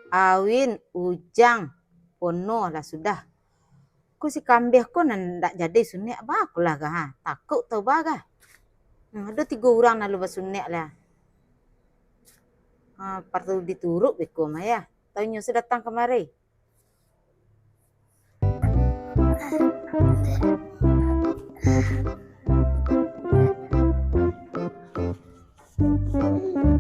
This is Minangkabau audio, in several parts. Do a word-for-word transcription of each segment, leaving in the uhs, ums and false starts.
Awin, Ujang, Pono lah sudah. Ko si Kambeh ko nan ndak jadi sunek, baa ko lah kah, ha? Takuik tau baa kah? Hmm, ado tigo urang nan lo basunek lah. Ha, paralu dituruik beko mah, yah. Tau inyo se datang kamari.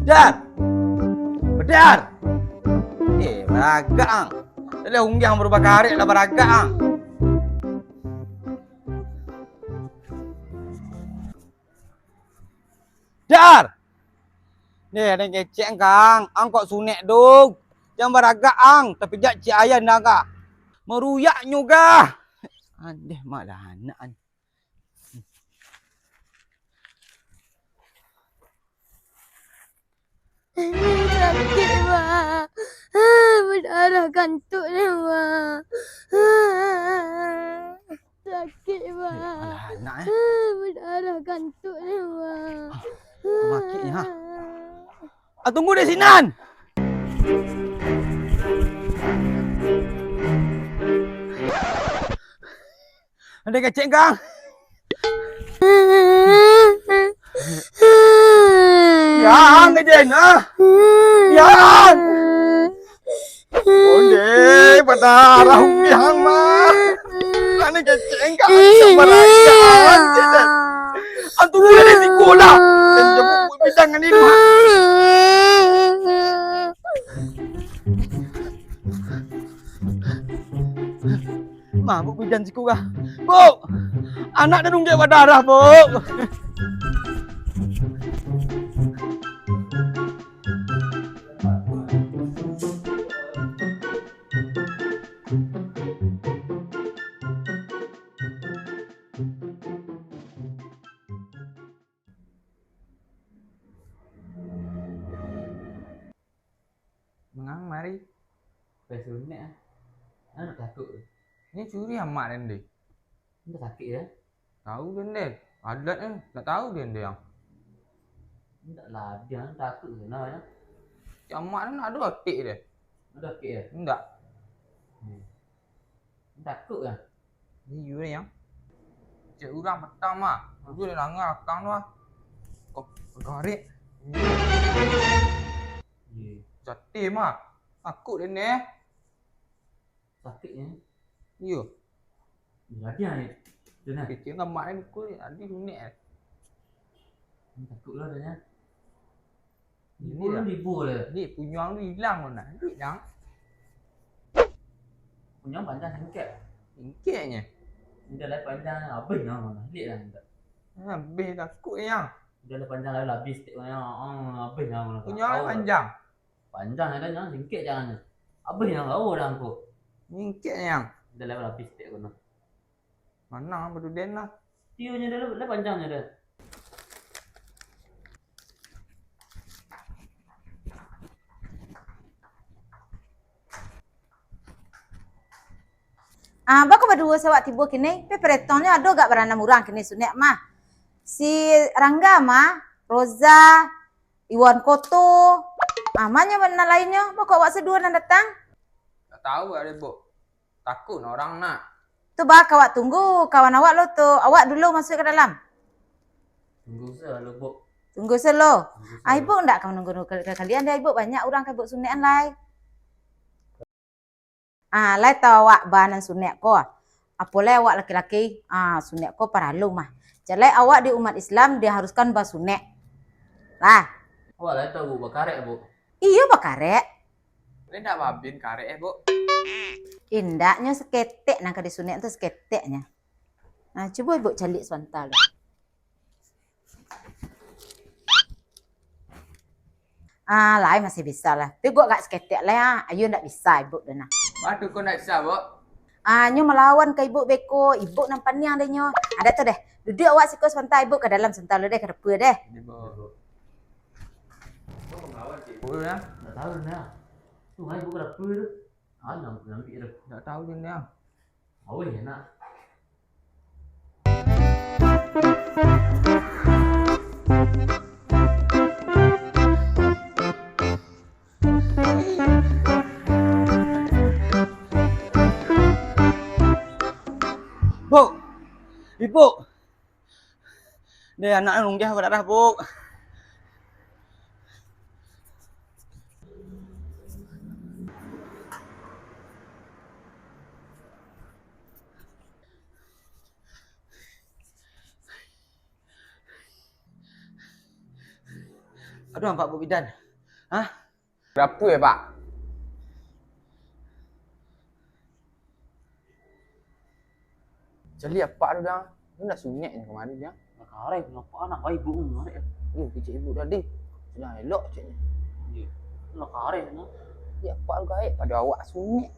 Dar! Dar! Eh, baragak ang. Dah unggiang baru bakarek lah baragak ang. Dar! Ni, ado kecek ang, Kang. Ang kok sunek tu. Jan baragak ang, tapijak ciek ayah ndak kah? Maruyaknyo kah? Andeh, mak lah anak an. Sakik, Bang. Badarah kantuak ni, Bang. Sakik, Bang. Alah, anak, eh. Badarah kantuak ni, Bang. Ah, sakiknyo, ha. Ah, tunggu di sinan. Ado kecek, Kang. Yang, Jen, ah. Yang. Onde, badarah umbiang mah. Ado kecek, Kang. Sabarang, Jen. Antu mulai dari siko dah. Dan jemput bidang ni, Mak. Mabuk bidan siko kah? Buk! Anak den ungkek badarah, Buk! Mangang mari? Pai sunek ah. Anak takuik tu. Ni curi amak den deh. Indak sakik ya? Tahu den deh. Adat ni, nak tahu den deh yang. Indak lah, dia takuik tu nah ya. Cik amak ni nak ado atik deh. Ado atik ya? Indak. Hmm. Takuik lah. Iyo, yang. Cek urang patang mah. Dulu dah langgar akang tu ah. Oh, garek. Iyo. Jatih mah. Takuik den eh. Sakiknyo. Iyo. Latihan ni. Kecil kan mak ni pukul ni. Adi sunek eh. Takuik lah dah. Ini dah. Ni punyuang tu hilang tu nak. Duit dang. Punyuang panjang singkek. Singkeknyo. Indak lah panjang, habis lah mana. Lihat lah indak. Habis takut yang. Indak lah panjang lah habis tek mana. Ah, habis lah mana. Punyuang lah panjang. Panjang ada yang singkek jalannya. Habis yang kau dah aku. Singkek yang. Indak lah habis tek mana. Manang Abah Duden lah. Tiunyo dah, lah panjangnyo dah. Ah, bako baduo se awak tibo kini, pe peretongnyo ado gak baranam urang kini sunek mah. Si Rangga mah, Roza, Iwan Koto. Ah, manyo nan lainnyo, bako awak saduo nan datang? Tak tahu ada, Bu. Takut urang nak. Tu bah, awak tunggu kawan awak lo tu. Awak dulu masuk ke dalam. Tunggu se lo, Bu. Tunggu se lo. Tunggu se. Ah, ibu ndak ka manunggu ka-, ka-, kalian deh, ibu banyak urang ka ibu sunekan lai. Ah, lai tau awak ba nan sunek ko. Apo lai awak laki-laki, ah, sunek ko paralu mah. Jalai awak di umat Islam diharuskan basunek. Lah. Awak lai tau, Bu, bakarek, Bu. Iyo, bakarek. Lai ndak babin karek eh, Bu? Indaknyo saketek nan ka disunek tu saketeknyo. Nah, cubo ibu caliak sabanta lu. Ah, lai masih bisa lah. Tapi gua agak saketek lah ya. Ayu ndak bisa ibu dah nah. Waduh, kok ndak bisa, Bu? Ah, nyo malawan ka ibu beko, ibu nan paniang deh nyo. Ada tu deh. Duduk awak siko sabanta, ibu ka dalam sabanta lu deh, ka dapur deh. Ini, Bu. Kok malawan ka ibu ya? Ndak tahu dah. Tu ngai ibu ka dapur tu. Ah, nang ngambil tu. Ndak tahu dah. Awih enak. Buk! Deh, anak nunggah badarah, Buk. Aduh, nampak Buk Bidan. Hah? Barapo yo, Pak? Caliak apak tu, Dang. Tu nak sunek nyo kamari, Dang. Nak kareh, nampak anak baik ibu ngarek. Iyo, kecek ibu tadi. Sudah elok, ceknyo. Iyo. Nak kareh, nah. Yo, apak tu gaek, pado awak sunek.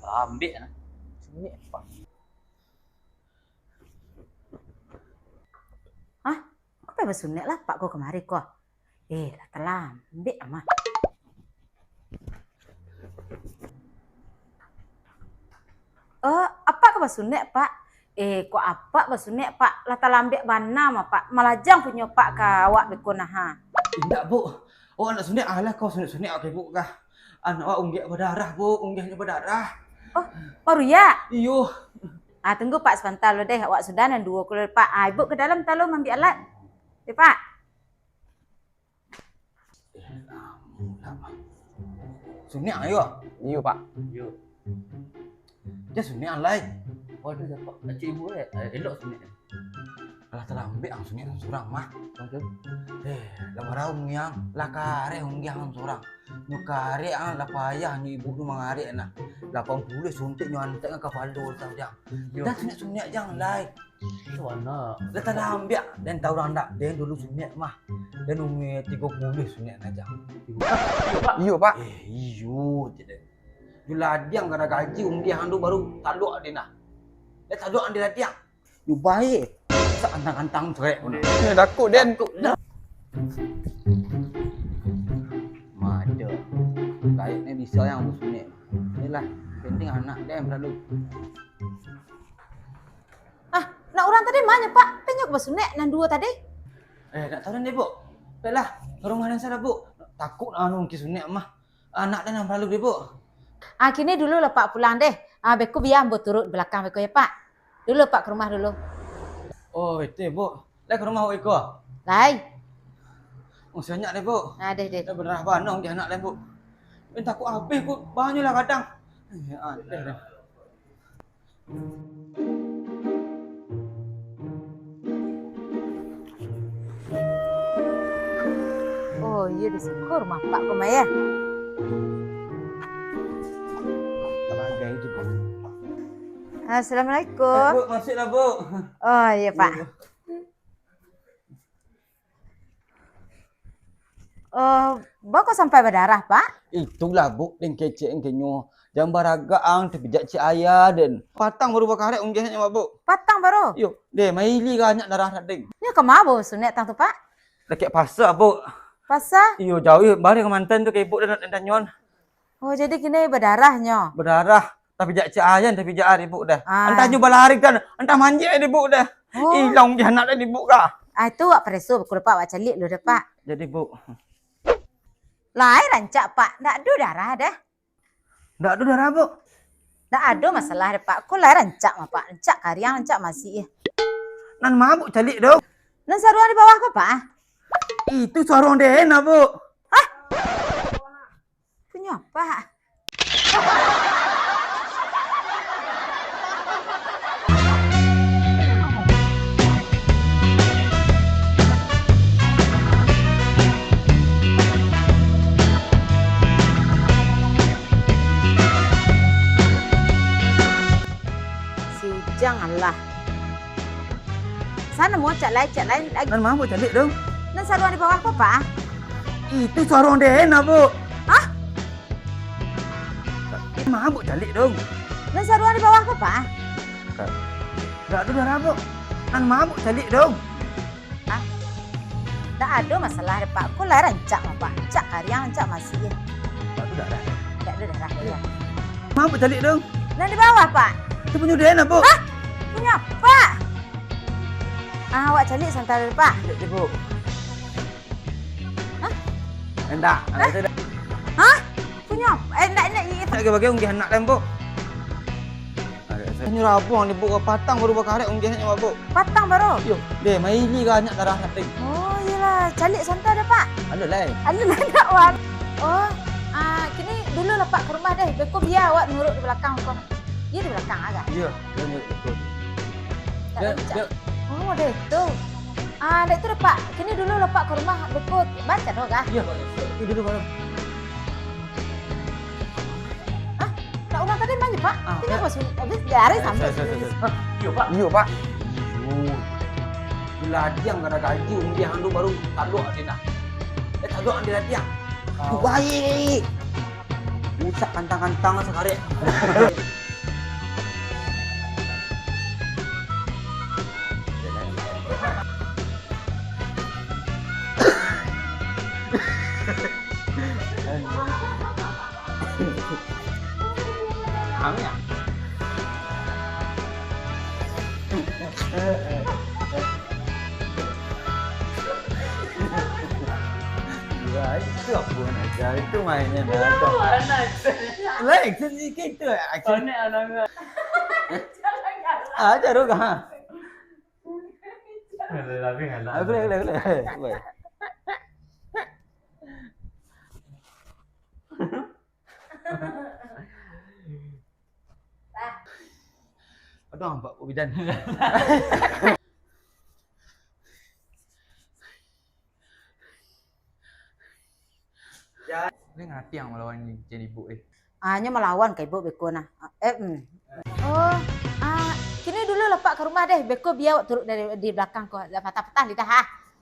Ambek, nah. Sunek, Pak. Hah? Kok pai basunek lah apak ko kamari ko? Eh, lah talambek mah. Oh, apak ka basunek, Pak? Eh, kok apak basunek, Pak? Lah talambek bana mah, Pak. Malajang punyo apak ka awak beko nah, ha. Indak, Buk. Awak nak sunek, alah kau sunek-sunek awak ka Ibuk kah? Anak awak unggah badarah, Buk. Unggahnyo badarah. Oh, baru ya? Iyo. Ah, tunggu, Pak, sabanta lo deh. Awak sudah nan duo ko lo, Pak. Ah, Ibuk ka dalam talo maambiak alat. Deh, Pak. Sunek ayo. Iyo, Pak. Iyo. Jan sunek alai. Waduh, dah, Pak. Kecek ibu, eh. Eh, elok sunek. Alah, talambek ang sunek surang mah. Waduh. Eh, lah marau niang, lah kareh unggah ang surang. Nyo kareh ang, lah payah nyo ibu tu mangarek nah. Lapan puluah suntik nyo antek ka kapalo tau, Jang. Iyo. Jan sunek-sunek, Jang, lai. Itu anak. Lah talambek, den tau urang ndak? Den dulu sunek mah. Den umua tigo puluah sunek nah, Jang. Iyo, Pak. Eh, iyo, je den. Ju ladiang ka ado gaji, unggah ang tu baru taluak den nah. Den taluak ang di ladiang. Ju bae. Sak antang-antang cerek pun. Eh, takut, den. Takut dah. Mado. Gaek ni bisa yang basunek. Iyolah, penting anak den lalu. Ah, nak urang tadi ma nyo, Pak? Tanyo ka basunek nan duo tadi. Eh, nak tahu den, Buk. Baiklah, ka rumah den sajo, Buk. Takut anu mungkin sunek mah. Anak den nan paralu, Buk. Ah, kini dulu lah, Pak, pulang deh. Ah, beko bia ambo turut balakang beko ya, Pak. Dulu, Pak, ka rumah dulu. Oh, itu ya, Buk. Lai ka rumah awak iko? Lai. Oh, banyak deh, Buk. Ah, deh, deh. Dah badarah bana unggah anak den, Buk. Den takut abih, Buk. Banyak lah kadang. Eh, ah, deh, deh. Oh, iyo, di siko rumah Pak ko mah, yo. Assalamualaikum. Eh, Buk, masuaklah, Buk. Oh, iyo, Pak. Iyo, Buk. Oh, baa kok sampai badarah, Pak? Itulah, Buk, den kecek ang ka inyo. Jan baragak ang, tapijak cik ayah den. Patang baru bakarek unggahnyo, Buk. Patang baru? Iyo, deh, maili banyak darah den. Nyo ka ma basunek tang tu, Pak? Dakek pasa, Buk. Pasa? Iyo, jauah, iyo, bari ka mantan tu ka ibuk den, nak tanyoan. Oh, jadi kini badarah nyo? Badarah. Tapijak cik ayah, tapijak ari, Buk, dah. Ah. Antah nyo balari kan, antah manjek ari, Buk, dah. Oh. Ilang di anak ari, Buk, kah. Ah, itu awak pareso, beko dapek awak caliak dulu dah, Pak. Jadi, Buk. Lai rancak, Pak. Ndak ado darah dah. Ndak ado darah, Buk. Ndak ado masalah dah, Pak. Ko lai rancak mah, Pak. Rancak kariang, rancak masiak, eh. Nan ma Buk caliak tu? Nan saruang di bawah ko, Pak? Itu saruang den nah, Buk. Hah? Punyo apak? Si Ujang alah. Sana muah cak lai, cak lai lagi. Nan ma Buk caliak tu? Nan saruang di bawah ko, Pak? Itu saruang den nah, Buk. Hah? Nan ma Buk caliak tu? Nan saruang di bawah ko, Pak? Ndak ado darah, Buk. Nan ma Buk caliak tu? Hah? Ndak ado masalah dah, Pak. Ko lai rancak mah, Pak. Rancak kariang, rancak masiak, eh. Ndak ado darah. Ndak ado darah, yo. Ma Buk caliak tu? Nan di bawah, Pak. Itu punyo den nah, Buk. Hah? Punyo apak? Ah, awak caliak sabanta dulu, Pak. Caliak dulu, Buk. Hah? Indak, hah? Hah? Punyo apak? Eh, indak, indak, indak. Indak bagi unggah anak den, Buk. Agak saya Inyo rabuang di buk, patang baru bakarek undiahnyo, Buk. Patang baru? Iyo, deh, maili ka anyak darah nak tadi. Oh, iyolah. Caliak santa ado, Pak? Ado lai. Ado lah, nak, Wan. Oh, ah, kini dulu lah, Pak, ka rumah deh. Beko bia awak nuruik di balakang ko. Iyo, di balakang agak. Iyo, iyo, iyo, betul. Tak Dia, rancak. dia Oh, deh, tu. Ah, dek tu deh, Pak. Kini dulu lah, Pak, ka rumah. Beko baco doh, kah? Iyo, itu dulu baru. Hah? Nak urang tadi mano, Pak? Ah, Tadi ya. Pas habis dari sampai. Sorry, sorry, sorry. Iyo, Pak. Iyo, Pak. Iyo. Diladiang kada gaji, undian tu baru taluak dia dah. Eh, taluak dia ladiang. Ah. Tu baik. Usak kantang-kantang sakarek. Ang ya? Wah, itu apa nak aja? Itu mainnya dah. Lah, action sikit tu, action. Konek anak. Aja tu kah? Lebih galak. Ah, boleh, boleh, boleh. Boleh. Aduh, nampak kok bidan. Ni ngati yang melawan ni, jadi ibu eh. Ah, nyo malawan ka ibu beko nah. Ah, eh, hmm. Oh, ah, kini dulu lah, Pak, ka rumah deh. Beko bia awak turuik dari, di balakang ko. Dah patah-patah lidah, ah.